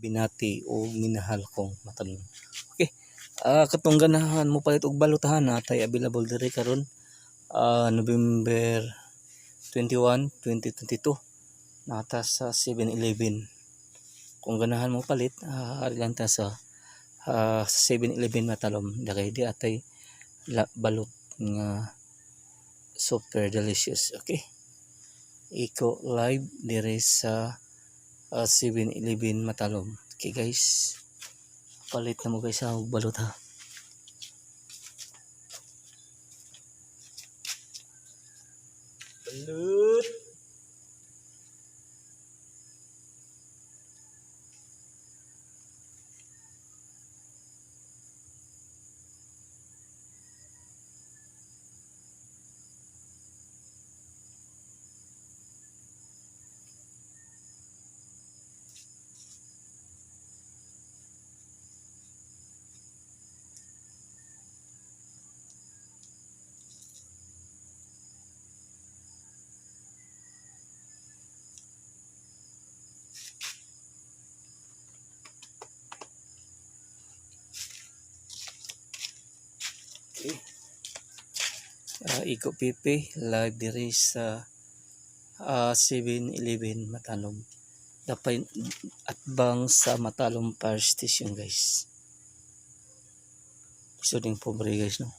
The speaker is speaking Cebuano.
Binati o minahal kong matalom. Okay. Katong ganahan mo palit og balot ha, natay available diri karon November 21, 2022, nata sa 7-Eleven. Kung ganahan mo palit, ari lang ta sa 7-Eleven Matalom. Dagay di atay la, balot nga super delicious. Okay. Iko live dire sa 7-Eleven Matalom. Okay guys. Palit na mo guys ha, og balot ha. Balot! Okay. Iko Pipe live diri sa 7-Eleven Matalom. Dapay atbang sa Matalom Fire Station guys. So ding pobre guys, no.